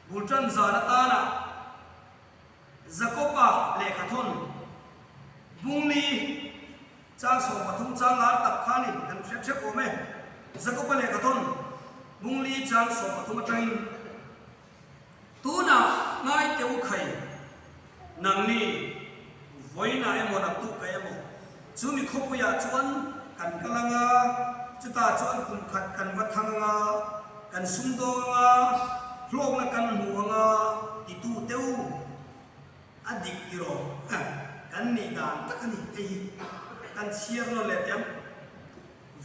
Bul tan zan atana Jakoba lehkhathawn Bungli chang 13 chang lar tak kha ni kan hriat hrep awm e. Jakoba lehkhathawn Bungli chang 13 atangin Tunah ngai teh u khai nangni vawiinah emaw naktuk ka emaw chumi khawpuiah chuan kan kal anga chutah chuan kum khat kan va thang anga kan sumdawng anga hlawkna kan hmu anga titu teh u a dik tiraw kan nih dan tak a ni hei hi kan chhiar nawn leh teh ang.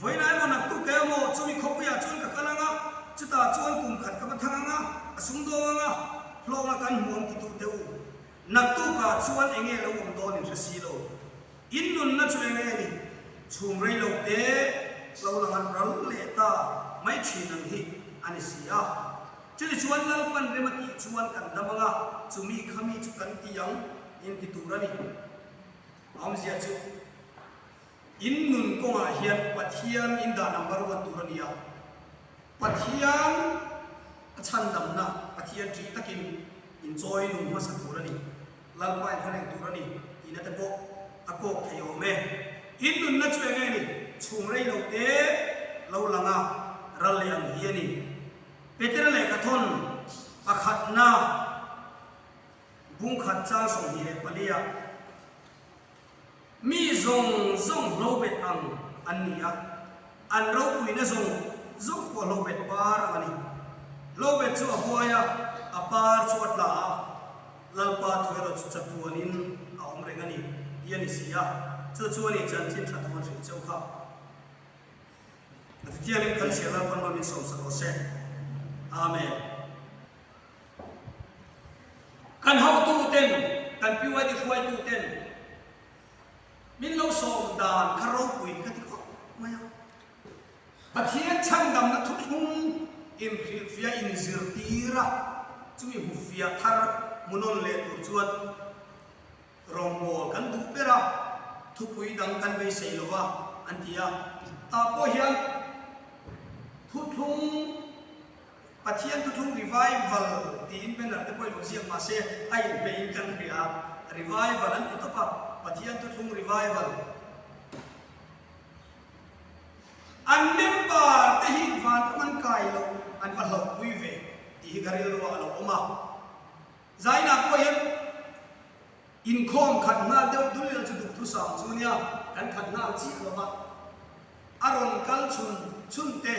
Vawiinah emaw naktuk ka emaw chumi khawpuiah chuan ka kal anga chutah chuan kum khat ka va thang anga a sumdawng anga hlawkna kan hmu ang titu teh u. Naktukah chuan enge lo awm dawn in hre si lo. In nunna chu enge ni? Chhum rei lo te lo la han ral leh ta mai thin ang hi a ni si a. Chutichuan Lalpan rem a tih chuan kan dam anga chumi khami chu kan ti ang in ti tur a ni. A awmzia chu in nun kawngah hian Pathian in dah number one tur a ni a. Pathian a chhandamna Pathian ṭih takin inchawi nung hmasa tur a ni, Lalpa in hla reng tur a ni tihna te pawh a kawk thei awm e. In nunna chu eng nge ni? Chhung rei lo te lo lang a, ral leh ang hi a ni. Petera lehkhathawn pakhatna bungkhat chang 24 ah Mi zawng zawng hlobet ang an ni a, an ropuina zawng zawng pawh hlobet par ang a ni. Hlobet chu a huai a, a par chu a tla a, Lalpa thu erawh chu chatuanin a awm reng a ni tih a ni si a, chu chu a ni chanchin tha thu an hrilh cheu kha. A titiangin kan chhiar Lalpan rawn insawmsak rawh se. Amen. Kan hotuten, kan PYD hruaituten min lo sawm dan kha ropui ka ti khawp mai a. Pathian chhandamna thuthlung inhrilhfiah inzirtir a, chumi hmufiah thar hmuhnawn leh tur chuan rawngbâwl kan duh ber a, thupui dang kan beisei lo va an ti a. Tah pawh hian thuthlung Pathian thuthlung revival tiin banner te pawh i lo ziak mahse a inhmeihin kan hria a, revival an ti tawp a, Pathian thuthlung revival. An member te hi vanram an kai loh an va hlauhpui ve tih hi ka rilruah a lo awm a. Zainah pawh hian Inkhawm khat nghal deuh dul ila chu duhthusam chu nia, kan khat nghal chiah lo va. A rawn kal chhun chhun te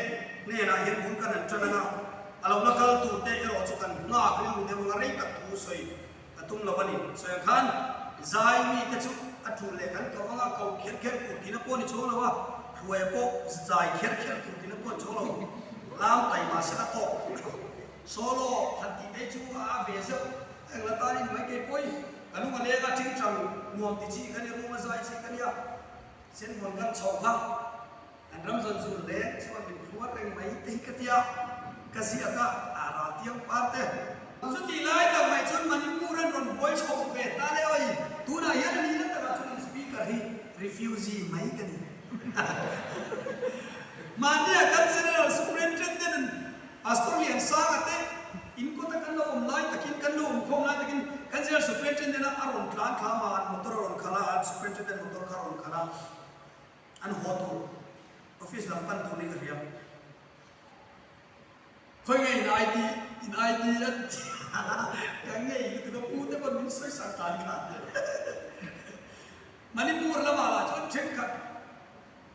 hnenah hian bul kan han tan anga, a lo la kal tur te erawh chu kan nghak rilru deuh anga rei tak thu sawi ka tum lo a ni. Sawi ang khan zai mi te chu a tul leh kan ko anga ko kher kher tur tihna pawh a ni chuang lo a, hruaia pawh zai kher kher tur tihna pawh a ni chuang lo. Lam tai mahse a tawk Solo han tih te chu a a ve zeuh. Engla tan in mai kei pawi ka lung a leng a tingtang nuam ti chi ka ni room a zai chi ka nia sen vawn kan chho kha an ram zawn zun leng chuan min phuar reng mai te hi ka tia ka ziak a a ral tiang par te. Chutih lai tak mai chuan Manipur an rawn buai chho ve ta le oi tunah hian a nihna takah chuan in speaker hi refugee mai ka ni. Mahnia kan General Superintendent Pastor Liansanga te in kawta kan lo awm lai takin, kan lo awm khawm lai takin kan General Superintendent a rawn tlan thlam a, an motor a rawn khalh a, an Superintendent motor kha a rawn khalh a, an haw tur, office lam pan tur niin ka hria. Khawi nge in ID, in ID an ti a, ka ngei lutuk a, pu te pawn min sawi sak tan kha. Manipur lamah lah chuan thenkhat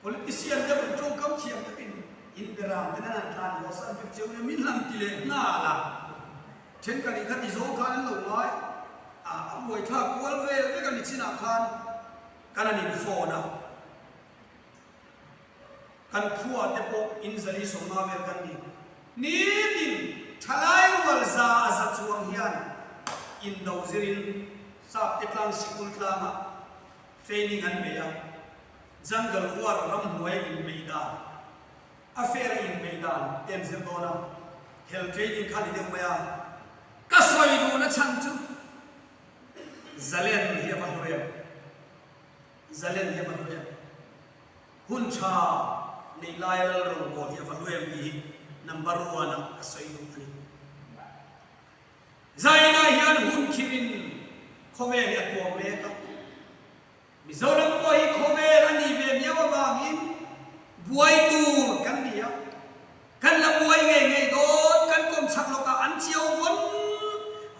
Politician deuh in tawngkam thiam takin in beram ten an han tlan haw san vek cheu nia min han ti leh nghal a, thenkhat in khati zawng khan an lo ngai a, a buaithlak kual vel vek a ni chinah khan kan han in phone a, kan khua te pawh in zali sawmnga vel kan ni, nitin thalai rual za a za chuang hian indo zirin sap te tlang sikul tlangah training an nei a. Jungle war ramhnuai inbeih dan, a fair a inbeih dan te an zir dawn a, hel training kha a ni deuh mai a. Ka sawi duhna chhan chu Zalen hi a va hlu em? Zalen hi a va hlu em? Hun tha neih laia lal rawngbâwl hi a va hlu em tih hi number one ah ka sawi duh a ni. thirin khawvel hi a tuam mek a. Mizoram pawh hi khawvel a nih ve miau avangin buai tur kan ni a, kan la buai ngei ngei dawn, kan kawm chak lawkah an chiau vawn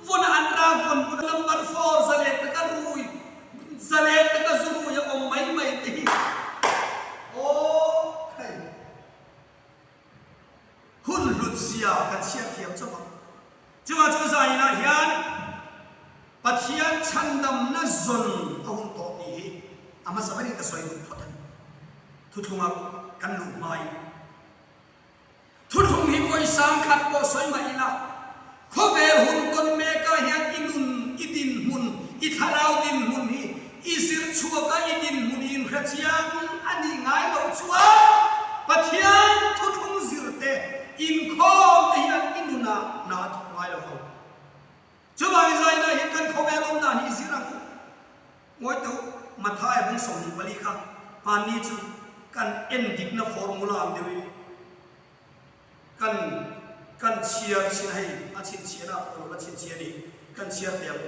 vawn a, an rak vawn vawn a, number four zalen taka rui, zalen taka zu rui a awm mai mai te hi aw khai. Hun hlut zia kan chhiar thiam chauh ang. Chuvang chu zainah hian Pathian chhandamna zawn a hun tawh tih hi a hmasa berin ka sawi duh phawt a ni. Thuthlunga kan luh hmain thuthlung hi vawi sangkhat pawh sawi mah ila, Khawvel hun tawn mekah hian i nun, i dinhmun, i thlarau dinhmun hi i zir chhuak a, i dinhmun i inhre chiang a nih ngai loh chuan Pathian thuthlung zir te, inkhawm te hian i nunah hna a thawk ngai lo vang. Chuvangin zainah hian kan khawvel awm dan hi i zir ang u. Ngawi teuh, Matthai bung 24 kha hmanni chu kan endikna formula ang deuhin, Kan kan chhiar chhin hei a chhinchhiah na pawh lo la chhinchhiah a ni kan chhiar teh ang.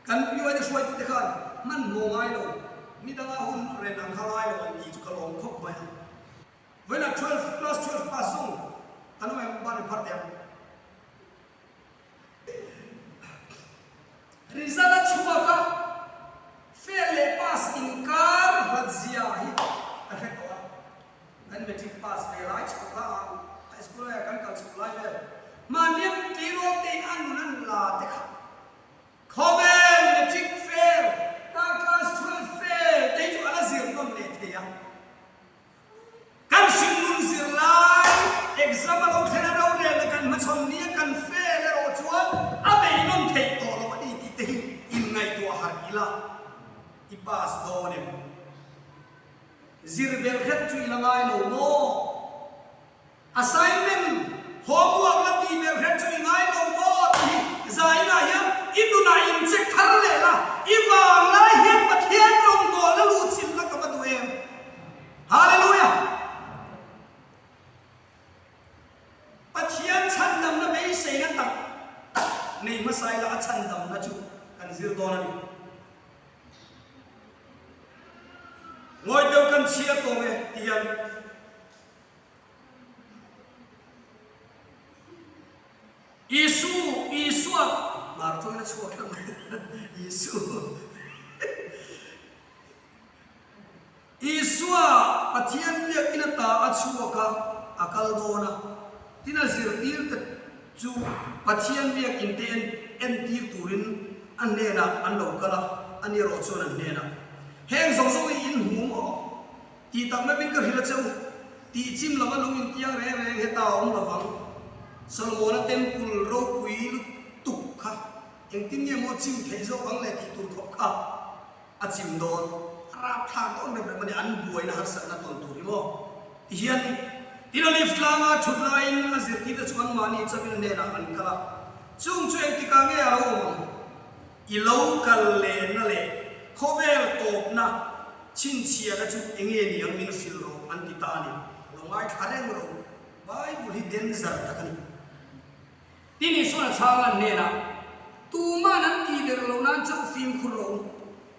Kan PYD hruaitute khan hmanhmawh ngai lo, mi danga hun ren ang kha ngai lo an tih chu ka lawm khawp mai a. Vawiinah 12 class 12 pass zawng kan awm em ban in phar teh ang. Result a chhuak a, fail leh pass inkar hlat zia hi ka hre tawh a. Kan matric pass ve lai chho kha a, high school aia kan kal chhoh lai vel. Mahniam tleirawl tein a nun an la te kha. Khawvel matric fail, ka class 12 fail te hi chu a la zir nawn leh thei a. Kan hringnun zirlai exam a lo thlen a rorelna kan hmachhawn nia kan fail erawh chuan a beihnawn theih tawh lo a ni tih te hi inngaihtuah harh ila i pass dawn em? Zir belh hret chu i la ngai lo maw? Assignment, homework la tih belh hret chu i ngai lo maw? Tih hi zainah hian i nunah in check thar leh la, i vang lai hian Pathian rawngbawlna luh chilh la ka va duh em? Hallelujah! Pathian chhandamna beiseina tak tak nei hmasa ila a chhandamna chu kan zir dawn a ni. Ngawi deuh kan chhiar tawng e ti hian Isu, Isua, hmar tawngin a chhuak hlauh mai Isu. Isua Pathian biakina ta a chhuak a, a kal dawn a. Tin a zirtirte chu Pathian biakin te entir turin a hnenah an lo kal a, ani erawh chuan an hnenah, Heng zawng zawng hi in hmu maw? Tih tak meuhin ka hrilh a che u, tih chim lova lung intiang reng reng heta a awm lovang. Solomona Temple ropui lutuk kha engtin nge maw chim theih zawk ang le tih tur khawp kha a chim dawn, a rapthlak dawn rem rem a ni, an buaina harsatna tawn tur hi maw? Ti hian tin Olive tlanga thut laiin a zirtirte chu anmahni chauhin a hnenah an kal a, chung chu engtikah nge a lo awm ang? I lo kal lehna leh khawvel tawpna chhinchhiahna chu enge ni ang min hrilh rawh an ti ta a ni. Lo ngaithla reng rawh u, Bible hi danger tak a ni. Tin Isuan a chhang a hnenah, Tuman an tih der lo nan chauh fimkhur rawh u.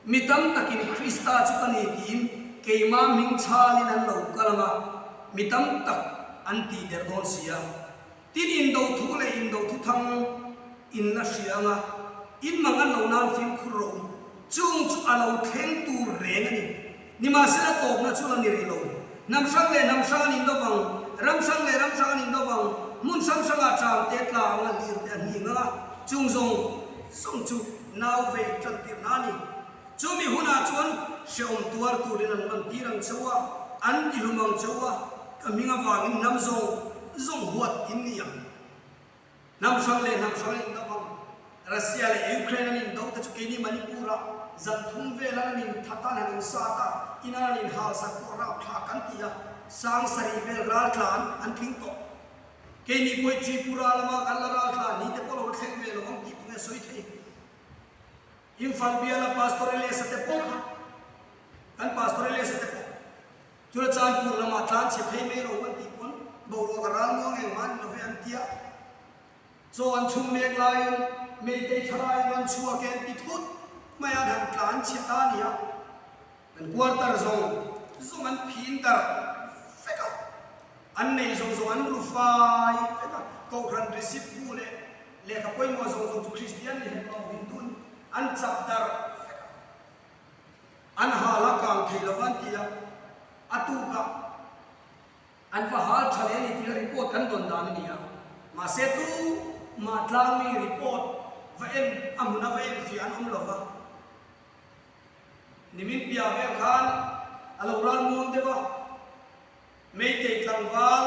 Mi tam takin Krista chu ka ni tiin keimah hming chhalin an lo kal ang a, mi tam tak an tih der dawn si a. Tin indo thu leh indo thu thang in la hria ang a, in mang an lo nan fimkhur rawh u. Chung chu a lo thleng tur reng a ni. Nimahsela tawpna chu la ni rih lo. Hnam hrang leh hnam hrang an indo vang, ram hrang leh ram hrang an indo vang, hmun hrang hrangah ṭam te tla ang a hlir te a hni ngang a, chung zawng zawng chu nau vei ṭan tirhna a ni. Chumi hunah chuan hrehawm tuar turin an man tir ang cheu a, an tihlum ang cheu a, ka hming avangin hnam zawng zawng huat in ni ang. Hnam hrang leh hnam hrang an indo ang. Russia leh Ukraine an indo te chu keini Manipur-ah zan thum vel an an inthat a, an han insat a, in an han inhalsak pawh rapthlak an ti a, sang sarih vel raltlan an tling tawh. Keini pawh hi Tripura lama kan la raltlan ni te pawh lo la thleng ve lo ang tih tunge sawi thei. Imphal biala Pastor Elias-a te pawh kha kan Pastor Elias-a te pawh Chulachanpur lamah tlan chhe phei mai ro an tih pawn boruak a ral muang engmah an ni lo ve an tia. Chaw an chhum mek laiin Meitei thalai an rawn chhuak e an ti thut mai a, an han tlan chhe ta a ni a. An quarter zawng zawng an phin darh vek a, an nei zawng zawng an ru fai vek a, Kohhran receipt bu leh lehkha pawimawh zawng zawng chu Kristian ni hek lo Hindu an chap darh vek a. An hal a kang thei lo va an ti a, a tukah an va hal tha leh a ni tih a report kan dawn dan a ni a. Mahse tu mah tlangmi report va en a hmun a va en fiah an awm lo va. Nimin piah vel khan a lo ral muang deuh a, Meitei tlangval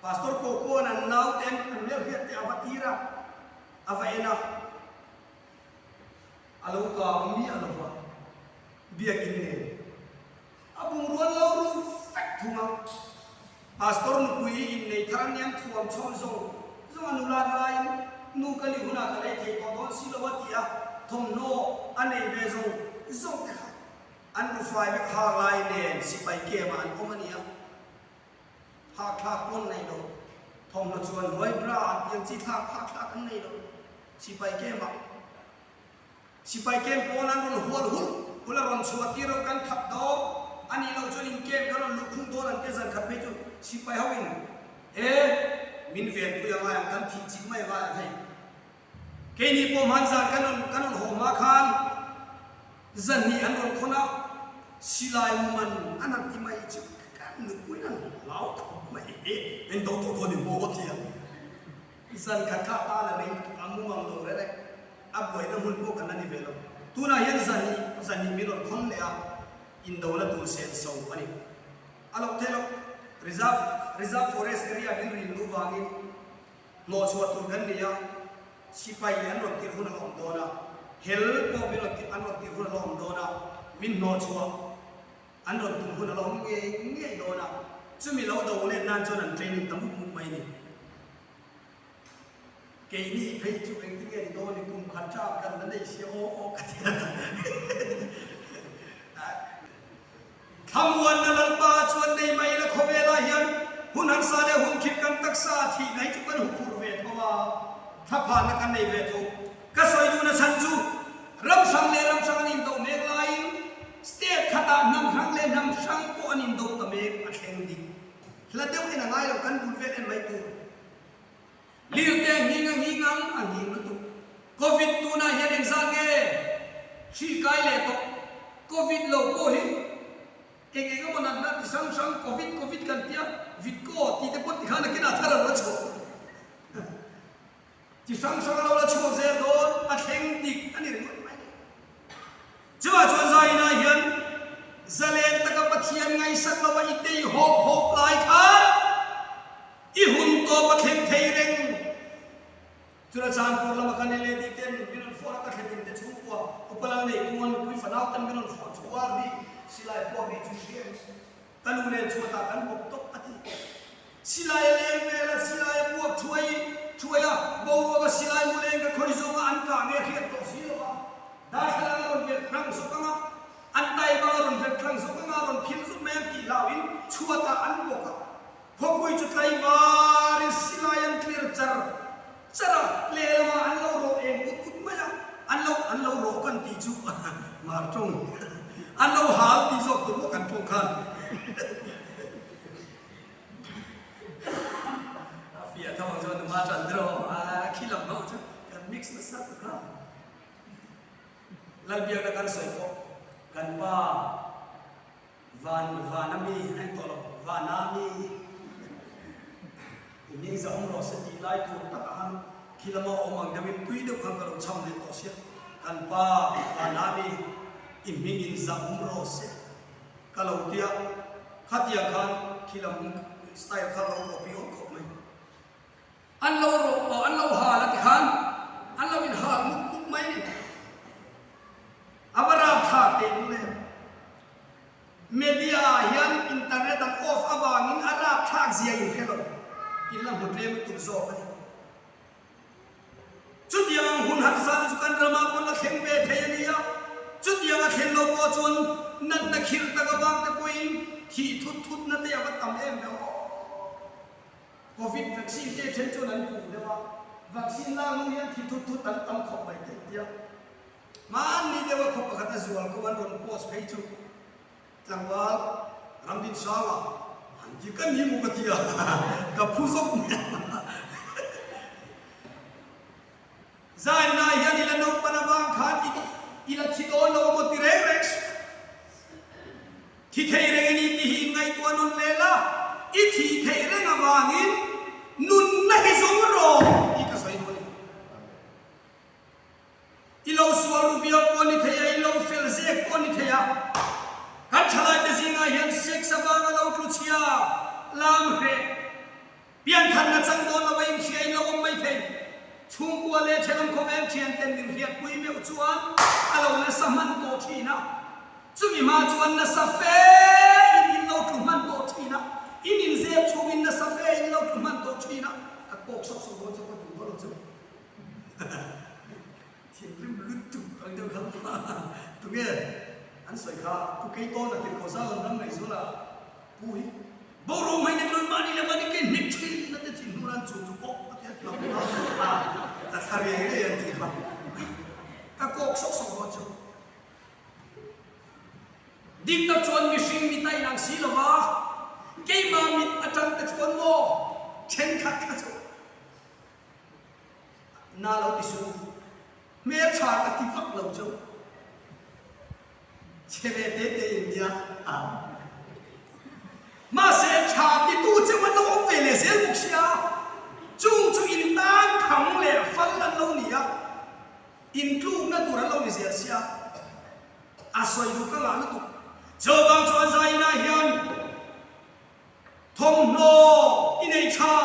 Pastor Kokoan an nauten an hmelhriat te a va tir a, a va en a, a lo kang miah lo va, biakin nen a bungrua an lo ru vek thung a. Pastor nupui innei thar an niang thuam chhawm zawng zawng a nula laiin nu ka nih hunah ka lei thei tawh dawn si lo a ti a, thawmhnaw a nei ve zawng zawng te kha an rufai vek hak lai nen sipai camp ah an awm a ni a, hak thlak pawn nei lo, thawmhnaw chuan hnuai bra an piang chi thlak hak thlak an nei lo sipai camp ah. Sipai camp pawn an rawn hual hulh hulh a rawn chhuah tir lo kan that dawn a nih loh chuan in camp kan rawn luh khung dawn an tia zan khat phei chu sipai ho in e min venpui a ngai ang kan thih chih mai a ngai ang hei keini pawh hman zan kan rawn kan rawn haw hma khan zan hnih an rawn khawn a silai man an han ti mai chu kan nupuiin an hlau khawp mai e min do tawh dawn i maw tia. Zan khat kha tan a rei a mu ang lo reng e, a buaina hmun pawh kan la ni ve lo. Tunah hian zan hi zan hi min rawn khawn leh a, indona tur sen so a ni. A loh theih loh, Reserve Reserve Forest area min rin luh vangin hnawhchhuah tur kan ni a, sipai an rawn tirh hun a la awm dawn a, hel pawh min rawn an rawn tirh hun a la awm dawn a, min hnawhchhuah an rawn tum hun a la awm ngei ngei dawn a, chumi lo do let nan chuan an training ta mup mup mai a ni. Keini phei chu engtin nge ni dawn i kum khat tap kan la nei sia aw aw ka ti a. Thlamuanna Lalpa chuan nei mai la khawvelah hian hun harsa leh hun khirh kan taksa a thih na hi chu kan huphurh ve tho a, thlaphanna kan nei ve tho. Ka sawi duhna chhan chu ram hrang leh ram hrang an indo mek laiin state khatah hnam hrang leh hnam hrang pawh an indo ta mek a thleng dik. Hla deuh en a ngai lo kan bul vel en mai tur. Lirte nghing a nghing ang a nghing lutuk. Covid tunah hian engzat nge hri kai leh tawh. Covid lo pawh hi eng eng emaw natna ti hrang hrang Covid Covid kan tia Vitco tih te pawh tikhan a kinah thar a lo chhuak. Chi hrang hrang a lo la chhuak zel dawn a thleng dik a ni ringawt mai ni. Chuvah chuan Zainah hian zalen taka Pathian ngaihsak lova i tei hawp hawp lai khan i hun tawp a thleng thei reng. Chula Chanpur lama kan LED ten min rawn fawrh a ka thletin te chhungkua upa lal nei kunga nupui fanau ten min rawn fawrh chu uar ri silai puak ri chu hria em? Ka nu nen chhuatah kan bawk tawp a ti. Silai a leng vel a, silai a puak thuai thuai a, boruak a silai mu leng ka khawi zawnga an kah nge hriat tawh si lo a, darthlalang a rawn verh tlang zawk ang a, an tai bang a rawn verh tlang zawk ang a, a rawn phil zut mai ang tih hlauhin chhuatah an bawk a. Khawpui chu tlaivarin silai an tlir char char a, lehlamah an lo rawh eng ut ut mai a, an lo an lo rawh kan tih chu mar tawng an lo hal tih zawk tur maw kan tawng khan a fiah tho ang chuan numa tan deuh a khi lam ho chu kan mix nasa ta kha. Lalbiakna kan sawi pawh kan pa. Van van a mi a ni tawh lo, van a mi i hming za awm rawh se tih lai tur tak a han khi lama awm ang deuhin tui deuh khan ka lo cham leh tawh sia, kan pa van a mi i hming in za awm rawh se ka lo tia, khatiang khan khi lam style kha lo copy awm khawp mai. An lo rawh aw an lo hal a ti khan an lo in hal mup mup mai a ni. A va rapthlak teh lul em. Media ah hian internet an off avangin a rapthlak zia in hre lo. In la hmu tlem lutuk zawk a ni. Chutiang ang hun harsa te chu kan ramah pawn a thleng ve thei a nia. Chutiang a thlen lo pawh chuan natna khirh tak avang te pawhin thih thut thutna te a va tam em ve aw. Covid vaccine te then chuan an puh deuh a, Vaccine lak hnu hian thi thut thut an tam khawp mai theih tia hmanni deuha khaw pakhat a zual ko an rawn post phei chu tlangval Ramdinsanga han ti ka ni maw ka ti a, ka phu zawk mai a. Zaina hian i la naupan avang khan i la thi dawn lo amaw ti reng reng suh. Thi thei reng i ni tih hi inngaihtuah nawn leh la, i thih theih reng avangin nunna hi zawng rawh tih ka sawi duh a ni. I lo sual ru viau pawh a ni thei a, i lo fel zek pawh a ni thei a. Kan thalaite zingah hian sex avanga lo tlu chhia lam hreh Piantharna chang dawn lo a inhria in lo awm mai thei. Chhungkua leh thenawm khawvel thian ten min hriatpui meuh chuan a lo nasa hman tawh thin a. Chumi hma chuan nasa fe in in lo tlu hman tawh thin a, in inzep chhungin nasa fe in lo tlu hman tawh thin a. Ka kawk sawk sawk dawn chu ka duh dawn lo chu. Thinrim lutuk ang deuh kha tunge an sawi kha Pu Keitawna tirhkoh Zion ram ngaihzuala Pu hi Boruak mai nek lawin mahni leh mahni ke hnek thin a te thin hnu nan chu chu pawh a ti a hlauh a, ka thla riai riai an tih kha ka kawk sawk sawk dawn chu. Dik tak chuan mihring mit a inang si lo va, keimah mit atang te chuan maw thenkhat kha chu na lo ti suh, hmeltha ka ti vak lo chu. Chhe ve te te in nia a. Mahse tha titu cheu an lo awm ve leh zel bawk sia, chung chu in tan thang leh fal an lo ni a, in tlukna tur an lo ni zel sia, a sawi duh ka ngah lutuk. Chuvang chuan Zainah hian thawmhnaw i nei tha.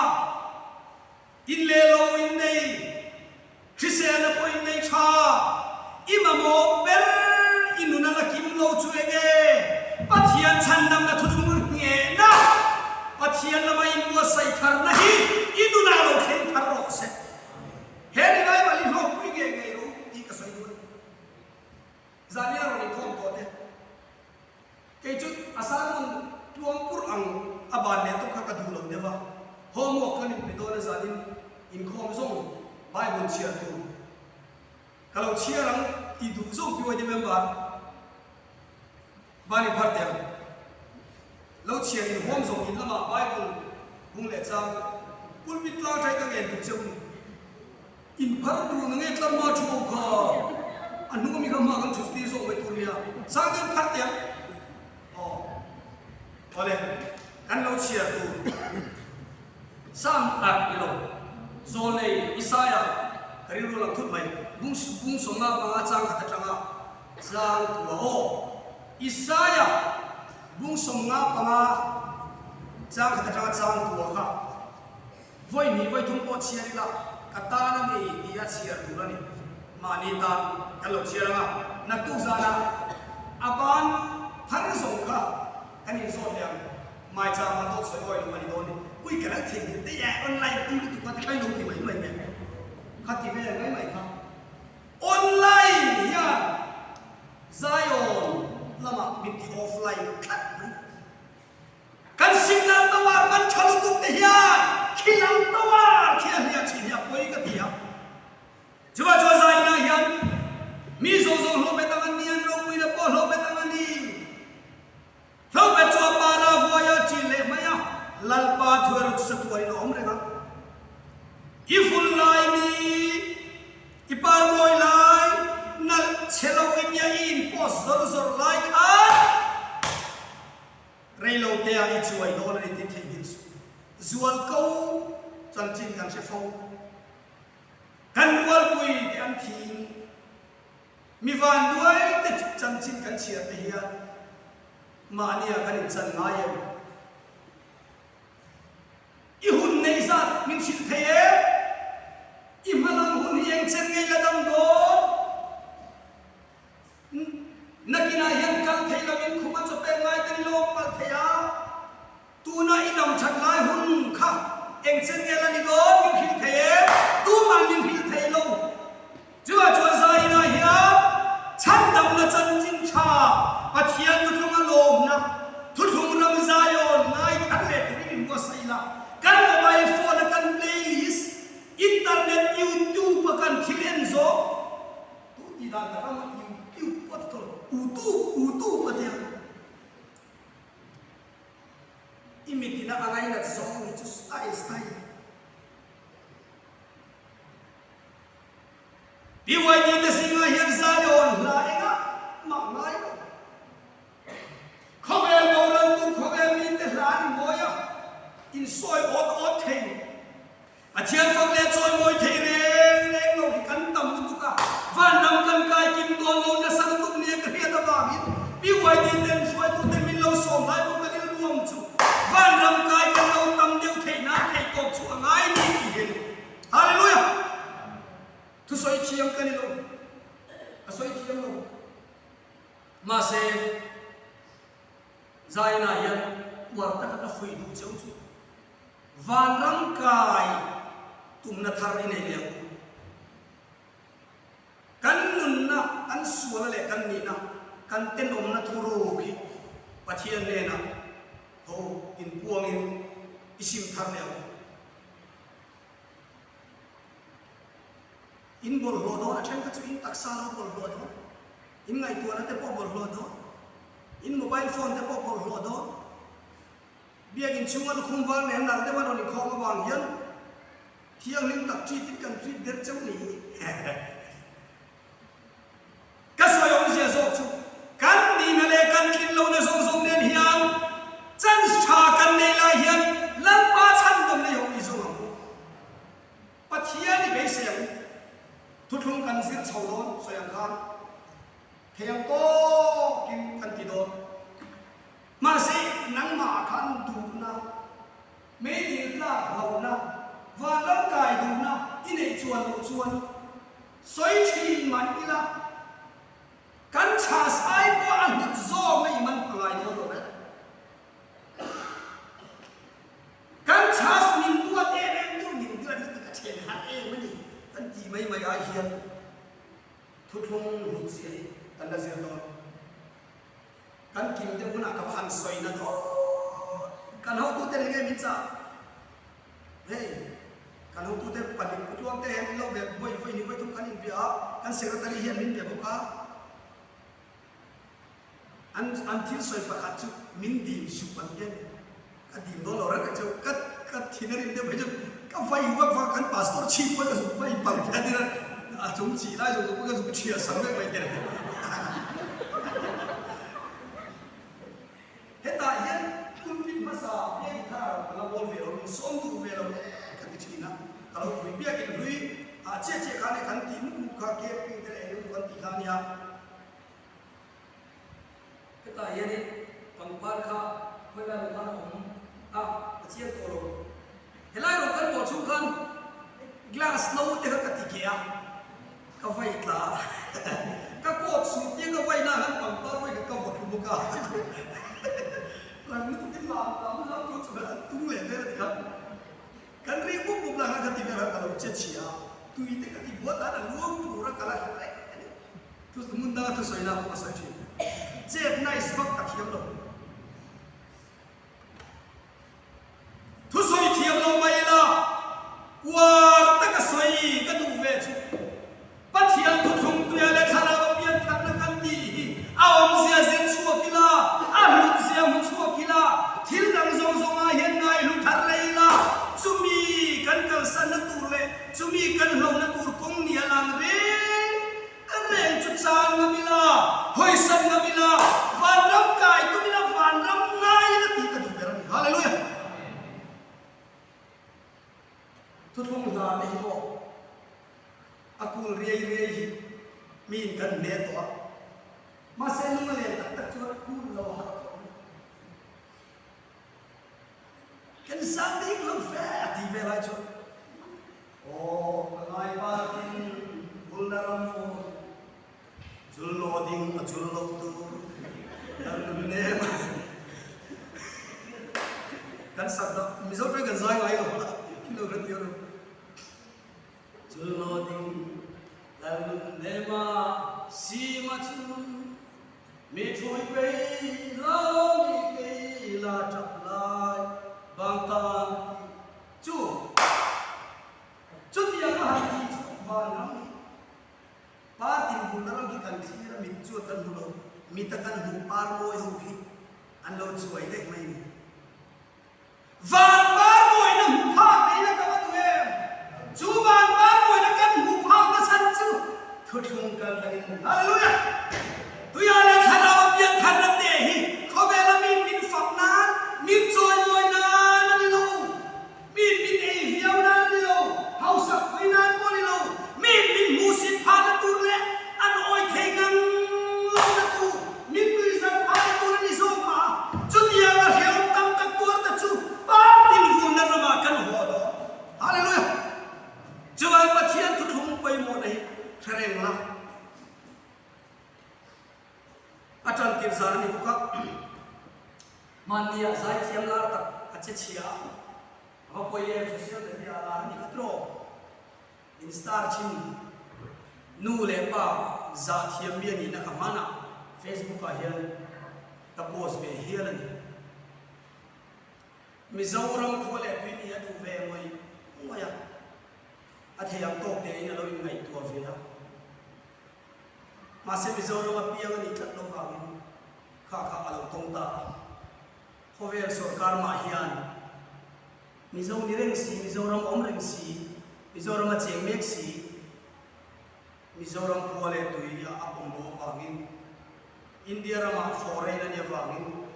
In leh lo in nei, hriselna pawh in nei tha, i mamawh ber i nun a la kim lo chu eng e? Pathian chhandamna thuthlung nghehna, Pathian lama in buatsaih tharna hi i nunah lo thleng thar rawh se. He revival hi hlawkpui ngei ngei ru tih ka sawi duh a ni. Zania rawn inkhawm tawh te. Kei chu a sermon tluang purh ang a ban leh tawp kha ka duh lo deuh a, homework kan inpe dawn a zanin inkhawm zawng Bible chhiar tur ka lo chhiar ang tih duh zawng PYD member ban inphar teh ang. Lo chhiar inhuam zawng in lamah Bible bung leh chang pulpit tlang thaih ka ngen duh cheu ni. In phar duh na nge tlangma thu ho kha a hnung ami kha hma kan chhut tir zawk mai tur nia sang deuh phar teh ang aw awle kan lo chhiar tur Sam ah ni lo Zawlnei Isaia ka rilru lang thut mai bung bung sawmna panga chang khat atanga chang kua aw Isaia bung sawmna panga chang khat atanga chang kua kha Vawi hnih vawi thum pawh chhiar ila ka tan a ni tih a chhiar tur a ni. Mahni tan kan lo chhiar ang a, naktuk zanah a ban thar zawng kha kan inzawt leh ang. Maichama dawt sawi awi lo a ni dawn ni. Ui ka lo theihnghilh daih e, online tui lutuk a ti kha i lo ti mai mai mai. Kha ti vel mai mai kha. Online hian Zion lamah min ti offline tlat mai. Kan signal tower kan tha lutuk te hian khilang tower khi a hliah thin hi a pawi ka ti a. Chuvah chuan zainah hian mi zawng zawng hlawhbet ang an ni, an ropuina pawh hlawhbet ang a ni. Hlawhbet chu a para vuai a ṭin leh mai a, Lalpa thu erawh chu chatuanin a awm reng a. I vul lai mi, i par mawi lai, nalh chhe lo i tia i in post zawr zawr lai khan, Rei lo te ah i chuai dawn a ni tih theihnghilh suh. Zual ko chanchin kan hre fo. Kan rualpui te an thiin mi vanduai te chanchin kan chhiar te hian mahni ah kan inchan ngai em? I hun neih zat min hrilh thei em? I hmalam hun hi eng chen ngei la dam dawn? Nakinah hian kal thei loin khum a chawpek ngai te ni lo awm palh thei a, tuna i dam that lai hun kha eng chen nge la ni dawn min hrilh thei e, tumah min hrilh thei lo. Chuvah chuan Zainah hian chhandamna chanchin tha Pathian thuthlung a lawmna thuthlung ram Zion ngai thar leh turin inbuatsaih la, kan mobile phone a kan playlist. YouTube a kan thil en zawk tu tih dan tak ang YouTube pawh ti tawh lo utube utube a tia i mitin a a ngainat zawng hi chu style style. BYD te zingah hian Zion hla engah mah ngai lo. Khawvel boral tu khawvel mite hla an mawi a, insawi awt awt thei. Pathian fak leh chawimawi thei reng reng lo hi kan tam lutuk a, vanram kan kai kim dawn lo nasa lutuk nia ka hriat avangin BYD ten hruaitute min lo sawm lai pawh ka rilru ang chu vanram kai kan lo tam deuh theih nan theih tawp chu a ngai ni tih hi a ni. Hallelujah! Thusawi thiam ka ni lo, ka sawi thiam lo. Mahse, Zainah hian uar taka ka fuih duh cheu chu vanram kai tumna thar i nei leh ang u. Kan nunna, kan sualna leh kan nihna, kan tenawmna thuruk hi Pathian hnenah ho inpuangin i sim thar leh ang u. In bawlhhlawh dawn a then kha chu in taksa lo bawlhhlawh dawn, in ngaihtuahna te pawh bawlhhlawh dawn, in mobile phone te pawh bawlhhlawh dawn. Biakinn chhunga lukhum var leh nalh deuh a rawn inkhawm avang hian thianghlim tak treat in kan treat der cheu ni hi. Ka sawi awmzia zawk chu kan nihna leh kan tlin lohna zawng zawng nen hian chance tha kan nei lai hian Lalpa chhandawm nei ho i zawng ang u. Pathian i beisei ang u. Thuthlung kan zir chho dawn sawi ang khan thei ang tawkin kan ti dawn. Mahse nangmah khan duhna, meidil tlak hlauhna, vanram kai duhna i neih chuan loh chuan sawi thin mah ila kan chhas ai pawh a hlut zawkna i man pha ngai dawn lo reng. Kan chhas min duat em em tu min duat hi ka then har em a ni kan tih mai mai ai hian thuthlung hlut zia hi kan la zir dawn. Kan kim deuh hunah ka va han sawi na dawn. Kan hotute eng nge min chah? Hei, kan hotute pahnih Putluang te hian min lo be vawi vawi ni vawi thum kan inbia a, kan secretary hian min be bawk a. An an thil sawi pakhat chu min dim suh an ti a ni. Ka dim dawn lo reng reng chu ka ka thin a rim deuh phei chu ka vai vak vak kan pastor chhip pawh ka zuk vai palh hian ila a chung chih lai zawng zawng pawh ka zuk chhiah sak vek mai te. Hetah hian pulpit hmasa biakin thar ka la bawl ve lo, min sawm duh ve lo e ka ti thin a, ka lo vui biakin hlui ah chiah chiah khan e kan tih mup mup kha camping te leh eng emaw kan tih kha a nia. Hetah hianin pangpar kha khawilai maw khan a awm a, a chiang tawh lo. Helai rawng kan bawh chhung khan glass no te kha ka ti keh a, ka vai tla a, ka coat suh tiang ka vai na khan pangpar vawi khat ka vaw thlu bawk a, rang lutukin lam lam lam tur chu khan an tung leh vel a ti kha. Kan ri mup mup lah khan ka ti vel a, ka lo che chhia a, tui te ka ti buat dan a luang tur a ka la hre reng a ni. Thu hmun danga thusawi na pawh ka sawi thin. Chet nice vak ka thiam lo. Thusawi thiam lo mai ila, uar taka sawi ka duh ve chu. Pathian thuthlung tuia leh thlarau a pian thatna kan tih hi a awmzia zir chhuak ila, a hlutzia hmu chhuak ila, thil dang zawng zawngah hian ngaihlu thar leh ila, chumi kan kalsanna tur leh chumi kan hlauhna tur kawng nia lang reng reng chu chang ngam ila, hawisan ngam ila, vanram kai tum ila, vanram ngai ila tih ka duh ber a ni. Hallelujah! Thuthlung hla te hi maw? A kul riai riai hi miin kan hne tawh a, mahse nung a len tak tak chuan a kul lo a harh khawp mai. Kan sang ding lo fe a ti ve lai chuan aw ka ngai partin vulna ram mawi chul lo ding a chul lo tur kan nun nem a kan sak dah Mizo tawng kan zai ngai lo a thil lo hre tir ru. Chullo ding Lalnun nema sima chu mi thui pei lo mi kei la tap lai bang tan ti chu chutiang a han tih kan thlir a, mit chuan kan hmu lo, mita kan hmuh par mawi ho hi an lo chuai daih mai a ni. Van par mawina hmu phak nei la ka va duh em? Chu van par mawina kan hmuh phak na chhan chu thuthlung kal tlangin Hallelujah! Tuia leh Thlarau a pian tharna te hi khawvela min min fak nan, min chawimawi nan a ni lo. Min min ei viau nan a ni lo, hausak pui nan pawh a ni lo. Min min hmuhsit phahna tur leh an awi thei ngang lohna tur, min nuihzat phahna tur a ni zawk mah a. Chutiang a hrehawm tam tak tuar ta chu Partin vulna ramah kan haw dawn. Hallelujah! Chuvang Pathian thuthlung pawimawhna hi hre reng la. A tantir zan a ni bawk a, hmanni ah zaithiam lar tak a che chhia a, a va pawi em social media ah lar a ni kha tiraw? In star thin nu leh pa zah thiam mi a nihna ka hman a, Facebook ah hian ka post ve hial a ni. Mizoram khua leh tui nih a duh ve ngawih ngawih a, a thei ang tawk tein a lo inngaihtuah ve a. Mahse Mizoram a piang a nih tlat lo vangin kha kha a lo tawng ta a. Khawvel sorkar mah hian Mizo ni reng si, Mizoram awm reng si, Mizoram a cheng mek si, Mizoram khua leh tui a a pawm loh avangin, India ramah foreign a nih avangin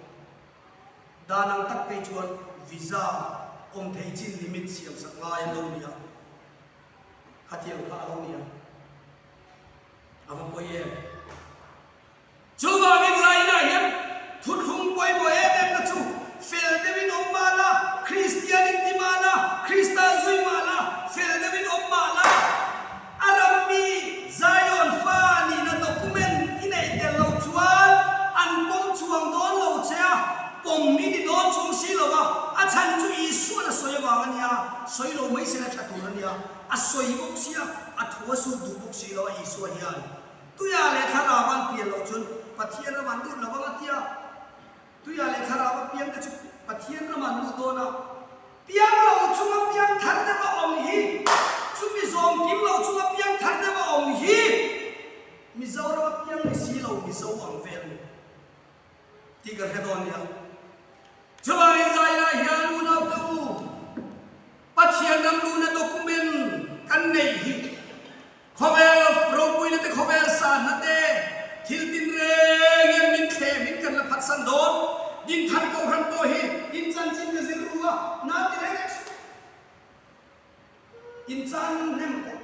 dan ang tak phei chuan visa awm thei chin limit siamsak ngai an lo ni a, khatiang kha a lo ni a. A va pawi em? Chuvangin Zainah hian thuthlung pawimawh em em na chu fel deuhin awm mah la, Kristian in ti mah la, Krista zui mah la, fel deuhin awm mah la, a ram mi Zion fa nihna document i neih tel loh chuan an pawm chuang dawn lo che a, pawm i ni dawn chung si lo a, a chhan chu Isuan a sawi avang a nia, sawi lo mai sela tha tur a nia. A sawi bawk sia, a thu a sut duh bawk si lo a Isua hian Tuia leh Thlarau an pian loh chuan Pathian ram an lut lo ang a tia. Tuia leh Thlarau a piang te chu Pathian ram an lut dawn a. Piang lo chunga piang thar deuh a awm hi, chumi zawm kim lo chunga piang thar deuh a awm hi Mizoram a piang ni si lo Mizo ang vel a ni tih kan hre dawn nia. Chuvangin Zainah hian unaute u, Pathian ram luna document kan neih hi khawvel ropuina te khawvel sanna te thil tin reng hian min thlem in kan la phatsan dawn. Dinthar Kohhran pawh hi in chanchin ka zir ru a, nan ti reng reng suh. In chan hnem tawh.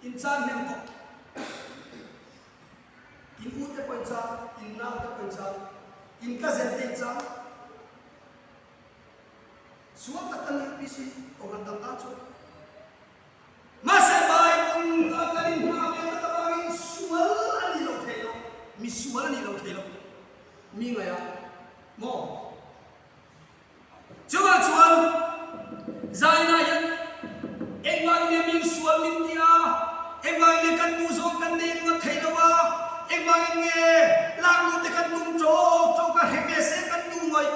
In chan hnem tawh. In u te pawh in chan, in nau te pawh in chan, in cousin te in chan. Sual tak kan nih PC Kohhran dang tan chuan. Mahse Bible a kan inhma ve tlat avangin sual a nih loh theih loh, mi sual a nih loh theih loh mi ngaih a maw? Chuvang chuan Zaina hian engvangin nge min sual min ti a, engvangin nge kan duh zawng kan nei ringawt thei lo a, engvangin nge lakluh te kan tum ṭawk ṭawk a, hre ve se kan duh ngawih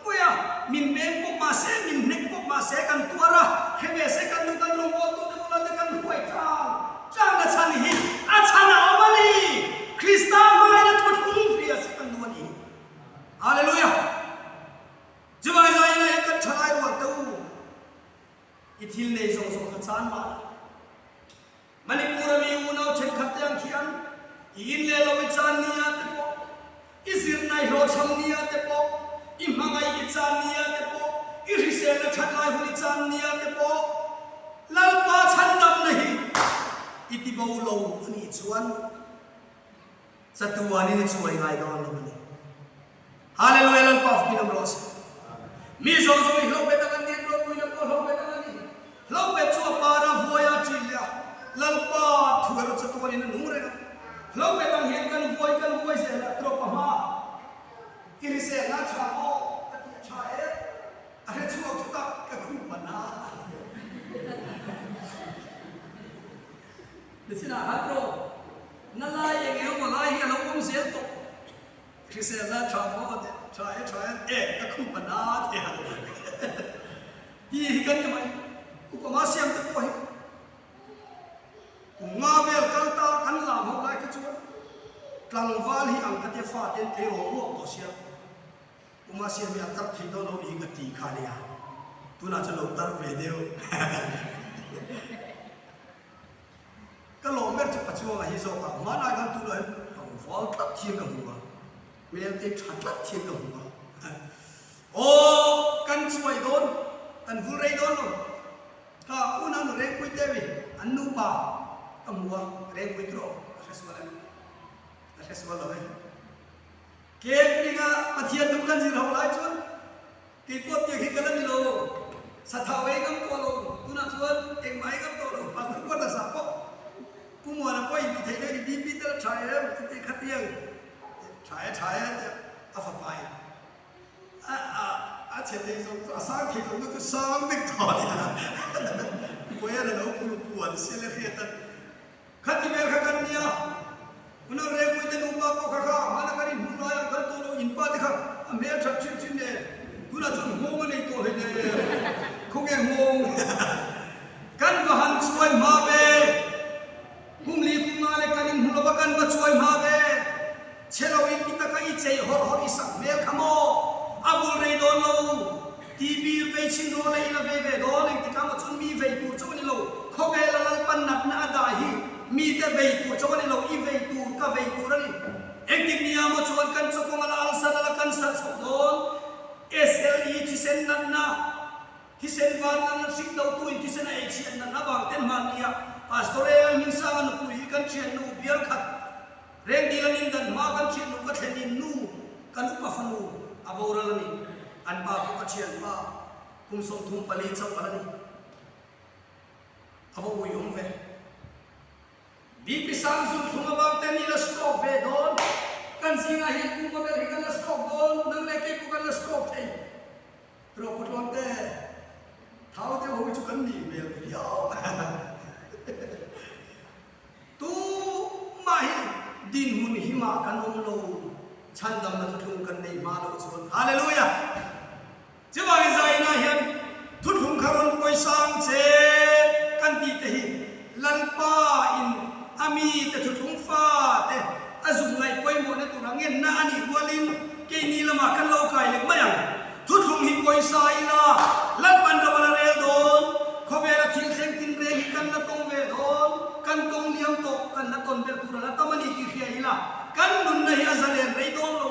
ngawih a, min beng pawp mah se, min hnek pawp mah se kan tuar a, hre ve se kan duh kan rawngbawltu te bulah te kan hruai tlang tlang a chhan hi a chhan a awm a ni, Krista hmaina thuthlung hria se kan duh a ni. Hallelujah! Chuvai lai lai kan tha lai rual te u, i thil nei zawng zawng kha chan mah la. Manipur a mi unau thenkhat te ang khian i in leh lo i chan nia te pawh, i zirna i hlawhchham nia te pawh, i hmangaih i chan nia te pawh, i hriselna that lai hun i chan nia te pawh, Lalpa chhandamna hi i ti bo lo a nih chuan, Chatuanin i chuai ngai dawn lo a ni. Hallelujah Lalpa fakin awm rawh se. Mi zawng zawng i hlobet ang an ni, an ropuina pawh hlobet ang an ni. Hlobet chu a par a, vuai a, ṭin leh a, Lalpa thu erawh chatuanin a nung reng a. Hlobet ang hian kan vuai kan vuai zel a, trawp a hma. I hriselna a ṭha maw? Ka ti a ṭha e. A hre chhuak thut a, ka khup a na. Nichinah khan rawh, na lai eng emaw lai hi a lo awm zel tawh. Hriselna tha maw teh, tha e tha e, e ka khup a na thei a tih hi kan ti mai. Upa mah siam te pawh hi kum nga vel kal ta. Tlangval hi ang ka tia fa ten tleirawl ruak tawh sia. Puma siam hi a tar thei dawn lo nih hi ka ti kha nia. Tunah chuan lo tar ve deuh. Ka lawm ber chu Pachuanga hi zawk a, hmanlai khan tunah hian tlangval tlat thian ka hmu a, hmel te tha tlat thian ka hmu a. Aw kan chuai dawn, kan vul rei dawn lo. Ka unau nu Rengpui te mi an nupa ka hmu a, Rengpui tur aw, ka hre sual em? Ka hre sual lo e. Camping a Pathian thu kan zir ho lai chuan kei pawh tiang hi ka la ni lo, sathau ei ngam tawh lo, tunah chuan engmah ei ngam tawh lo, pastor quarters ah pawh Pu Muana pawh in ti theih deuh ni, BP te la tha em chuti khatiang tha e tha e tia a fapa in a a a chhe thei zawng chu a sang thei zawng chu sang vek tawh a nia, Puian a lo pul puan sia le hriat a. Khati vel kha kan nia, Unau Rengpuite nupa pawh kha kha hmana kan inhmuh lai ang kal tawh lo, in pa te kha a hmel that thin thin nen, tunah chuan nghawng a nei tawh hlei nen, khawnge nghawng kan va han chuai hma ve, kum li kum nga leh kan inhmu lova kan va chuai hma ve, chhe lo in ti taka i chei hawrh hawrh i sak hmel kha maw, a vul rei dawn lo. Ti bir vei chin rawh leh i la ve ve dawn, engtik ah maw chuan mi vei tur chauh a ni lo, khawvela Lalpan natna a dah hi mite vei tur chauh a ni lo, i vei tur ka vei tur a ni. Engtik ni ah maw chuan kan chawkawng a la alsar a la cancer chhoh dawn, SLE thisen natna, thisen var natna hrik do tu in thisen a ei chhiat natna vang ten hmanni ah Pastor Eng Hmingsanga nupui hi kan thiannu bial khat Rengdil an indan hma kan thiannu ka thlen in nu kan upa fanu a boral a ni. An pa pawh ka thianpa kum 34 chauh a la ni. A va ui awm ve. BP sang zun thlum avang ten i la stroke ve dawn. Kan zingah hian kum va ber hi kan la stroke dawn, nang leh kei pawh kan la stroke thei. Erawh Putlawn te thau deuh ho hi chu kan nih hmel viau. Tumah hi dinhmun himah kan awm lo, chhandamna thuthlung kan neih hma loh chuan. Hallelujah! Chuvangin zainah hian thuthlung kha rawn pawisang che kan tih te hi Lalpa in a mite thuthlung fa te a zuk ngaih pawimawhna tura ngenna a nih rualin keini lamah kan lo kai leh mai ang. Thuthlung hi pawisa ila Lalpan ram a la rel dawn, khawvela thil thleng tin reng hi kan la tawng ve dawn, kan tawng liam tawh, kan la tawn belh tur a la tam a ni tih hria ila kan nunna hi a zalen rei dawn lo.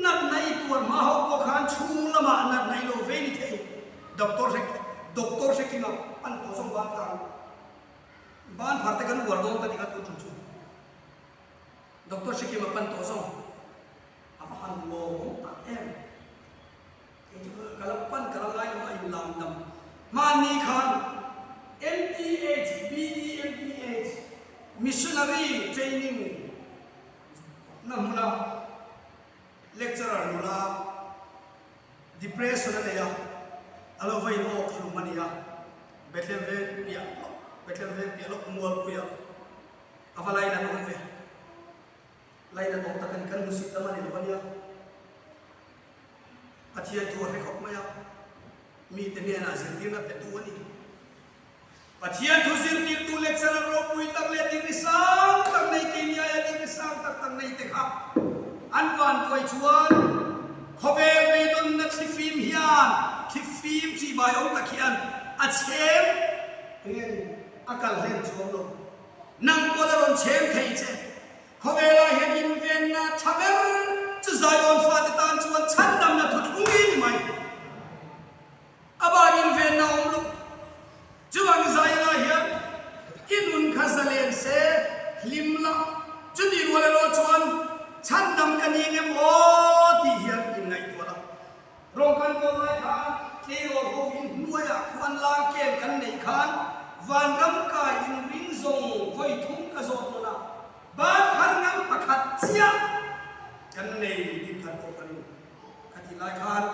Natna i tuar hma ho pawh khan chhung lamah natna i lo vei ni thei. Doctor hre Doctor hre kima pan tawh zawng ban phar ang. Ban phar te kan uar dawn ka ti kha tun tum chu. Doctor hre kima pan tawh zawng. A va han lawmawm tak em! Kei chu ka la pan ka la ngai lo a inlam dam. Hmanni khan MTH, BDMTH, Missionary Training na hmuna lecturer nula depression a nei a, a lo va in awk hlum a ni a, Bethlehem veng piah lawk, Bethlehem veng piah lawk Mualpuia a va lainat awm ve. Lainat awm tak a ni, kan hmusit lam a ni lo a nia. Pathian thu a hre khawp mai a, mite hnenah zirtirna petu a ni. Pathian thu zirtirtu lecturer ropui tak leh degree sang tak nei keini aia degree sang tak tak nei te kha an vantuai chuan khawvel beidawnna thlifim hian thlifim chibai awm tak hian a chhem enge ni a kal hlen chuang lo. Nang pawn a rawn chhem thei che. Khawvelah hian invenna tha ber chu Zion fate tan chuan chhandamna thuthlung hi ni mai. A bak invenna a awm lo. Chuvang Zionah hian i nun kha zalen se, hlim la, chutih rual erawh chuan chhandam ka ni ngem aw tih hian inngaihtuah la. Rawng kan kawl lai khan tleirawl ho in hnuaiah khuan lang kem kan neih khan vanram kai inring zawng vawi thum ka zawt nawn a, ban phar ngam pakhat chiah kan nei tih thar pawh kan in ka tih lai khan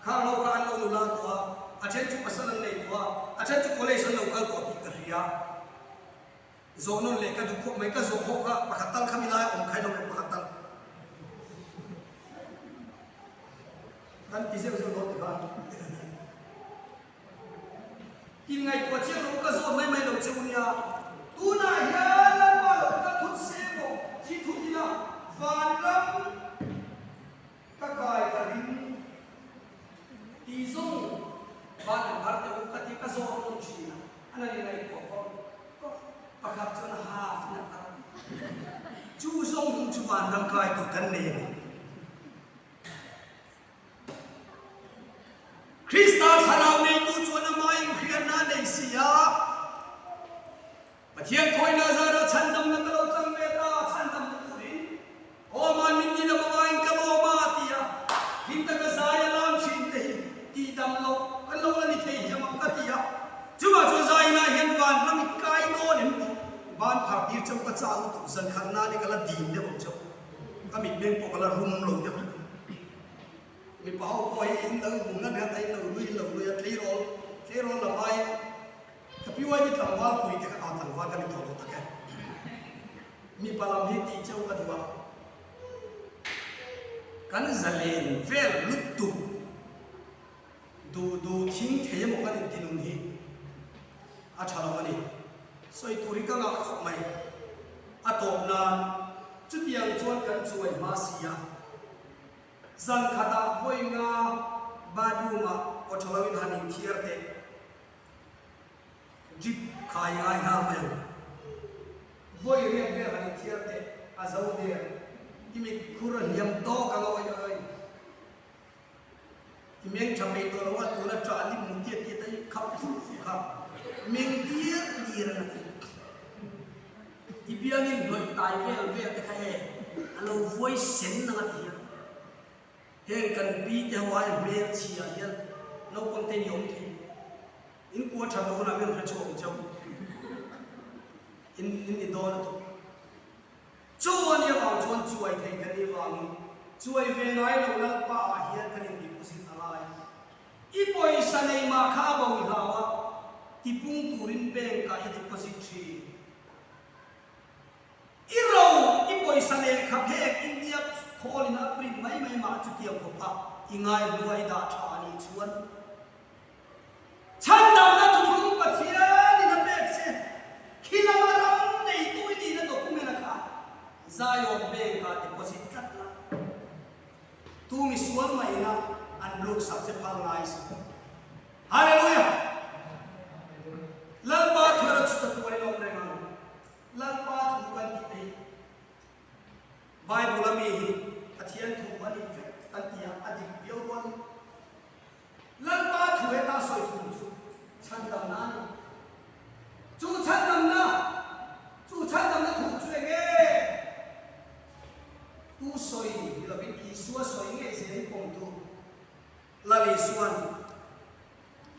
khang ho kha an lo nula tawh a, a then chu pasal an nei tawh a, a then chu college an lo kal tawh tih ka hria. Zawh nawn leh ka duh khawp mai, ka zawh ho kha pakhat tal khami lai a awm khai lo em pakhat tal. Kan ti zeuh zeuh dawn ti khan. Inngaihtuah chiang lo ka zawt mai mai lo che u nia. Tunah hian Lalpa lo kal thut se maw, thi thut ila. Vanram ka kai ka ring ti zawng van an phar teh u ka ti ka zawh rawn thin a, a la ni ngaihtuah fo. Pakhat chuan a half in a phar a, chu zawng hung chu vanram kai tur kan nei a ni. Krista thlarau neitu chuan amah inhriatna a nei si a, Pathian khawina zara chhandamna ka lo chang ve ta, chhandamna turin aw aman min tidam angaiin ka lawm a, ti a, hlim taka zai a lam thin te hi tihdam loh kan lo la ni thei hiam ang ka ti a, chuvah chuan zainah hian vanram i kai dawn em tih ban phar tir chauh ka chak lutuk, zankhat nan i ka la dim deuh ang chauh. Ka mitmeng pawh ka la rum lo deuh hlek. Mipa ho pawh hi in lo bumna ber a in lo lui in lo lui a, tleirawl tleirawl lam aiin ka PYD tlangval pui te kha ah tlangval ka ni tawh lo tak e. Mipa lam hi tih cheu ka duh a. Kan zalen vel lutuk duh duh thing thei emaw kan intinun hi a tha lo a ni. Sawi tur hi ka ngah khawp mai. A tawp nan chutiang chuan kan chuai hma si a. Zan khatah vawi nga bathroom ah aw tha loin han inthiar teh. Drip khai ngai nghal mai ang. Vawi riak vel han inthiar teh a zo der. I mit khur a hliam tawk ang awi awi. I meng tha peih tawh lo a, tuna ṭah lim mu tiat tiat a i khap fur fur kha meng diar diar ang a ti. I biangin hnawih tai vel vel te kha e a lo vuai sen ang a ti a. Heng kan pi te ho aia hmel chhia hian naupang te ni awm thei. In kua ṭhat loh hunah min hre chhuak ang cheu. In in ni dawn a tuk. Chu a nih avang chuan chuai thei kan nih vangin chuai ve ngai lo Lalpa ah hian kan in deposit a ngai. I pawisa nei mah kha a bo i hlau a, tipung turin bank ah i deposit thin. I ro i pawisa lehkha phek India khawl in a print mai mai mah chutiang khawpa i ngai hlua i dah tha a nih chuan Chhandamna thuthlung Pathianin a pek che. Khi lama ram neitu i nihna document a kha Zion Bank-ah deposit tlat la. Tu misual maina an ruksak che phal ngai si. Hallelujah! Lalpa thuera chu chatuanin awm reng ang. Lalpa thu kan tih te hi Bible-a mi hi Pathian thu a nih vek kan ti a, a dik viau rual. Lalpa thu heta sawi thung chu chhandamna a ni. Chu chhandamna, chu chhandamna thu chu eng nge? Tu sawi ni lovin Isua sawi ngei zel hi pawm tur. Lal Isua'n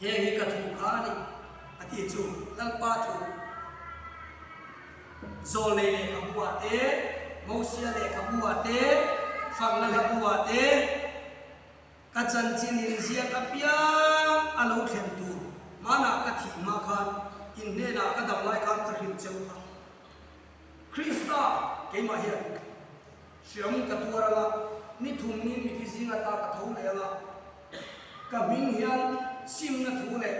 heng hi ka thu kha a ni a tih chu Lalpa thu Zawlnei lehkhabu ah te, Mosia lehkhabu ah te, Fakna hlabu ah te, Ka chanchin in ziak apiang a lo thlen tur hmanah ka thih hma khan in hnenah ka dam lai khan ka hrilh cheu kha. Krista keimah hian hriam ka tuar anga ni thumnin mithi zing ata ka tho leh anga ka hming hian simna thu leh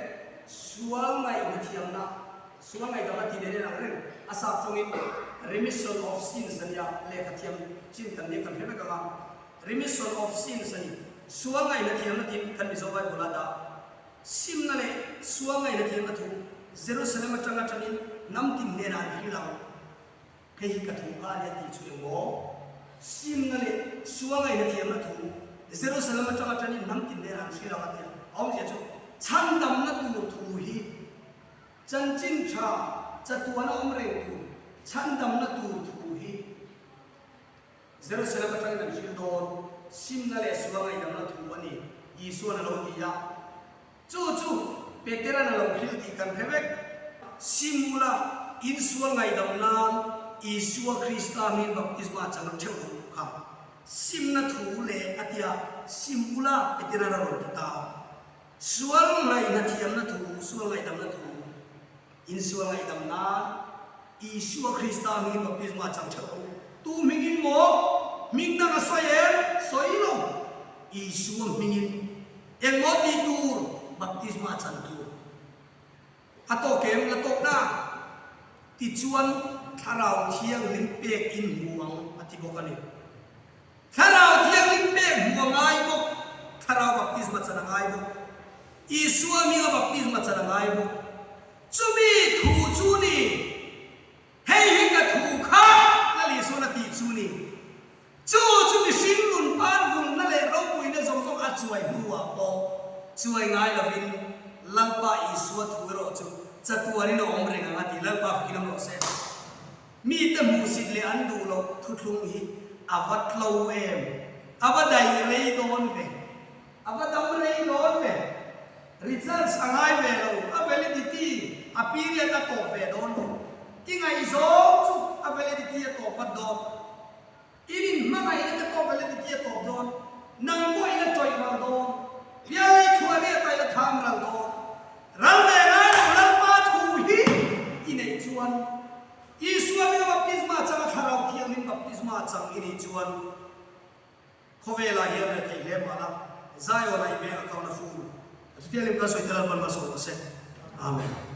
sual ngaihna thiamna sual ngaihdam a ti nen en ang reng a sap chungin remission of sins ania lehkha thiam chin kan nia kan hre vek anga Remission of sins a ni. Sual ngaihna thiamna tiin kan Mizo Bible ah dah. Simna leh sual ngaihna thiamna thu Jerusalem atanga tanin hnam tin hnenah an hril ang. Hei hi ka thu kha a nia tih chu engmaw? Simna leh sual ngaihna thiamna thu Jerusalem atanga tanin hnam tin hnenah an hril ang a tia. A awmzia chu chhandamna tur thu hi chanchin tha chatuan a awm reng tur chhandamna tur thu hi Jerusalem atangin an hrilh dawn, simna leh sual ngaihdamna thu a ni, Isua'n a lo ti a. Chu chu Petera'n a lo hrilh tih kan hre vek. Sim ula, insual ngaihdam nan Isua Krista hmingin baptisma chang theuh rawh u kha. Simna thu leh a tia, Sim ula, Petera'n a rawn ti ta a. Sual ngaihna thiamna thu, sual ngaihdamna thu. Insual ngaihdam nan Isua Krista hmingin baptisma chang theuh rawh u. Tu hmingin maw? Hming dang a sawi em? Sawi lo. Isua hmingin engmaw tih tur baptisma chan tur a tawk em? La tawk na. Tichuan Thlarau Thianghlim pek in hmu ang a ti bawk a ni. Thilpek hmuh a ngai bawk, Thlarau baptisma chan a ngai bawk, Isua hminga baptisma chan a ngai bawk. Chumi thu chu ni, hei hi ka thu kha Lal Isuan a tih chu ni. Chu chu mihring nun pan vunna leh ropuina zawng zawng a chuai hnuah pawh chuai ngai lovin Lalpa Isua thu erawh chu chatuanin a awm reng ang a ti. Lalpa fakin awm rawh se. Mite hmuhsit leh an duh loh thuthlung hi a va tlo em? A va daih rei dawn ve? A va dam rei dawn ve? Results a ngai ve lo, a validity, a period a tawp ve dawn lo. I ngaihzawng chu a validity a tawp vat dawn. In inhmangaihna te pawh validity a tawp dawn. Nang pawh i la tawih ral dawn. Pialei thuah riat ah i la tham ral dawn. Ral ve ngai lo Lalpa thu hi i neih chuan Isua hminga baptisma changa Thlarau Thianghlim baptisma chang i nih chuan Khawvelah hian retheih hle mah la, Zion-ah i bank account a full. Chutiangin kan sawi te Lalpan malsawm rawh se. Amen.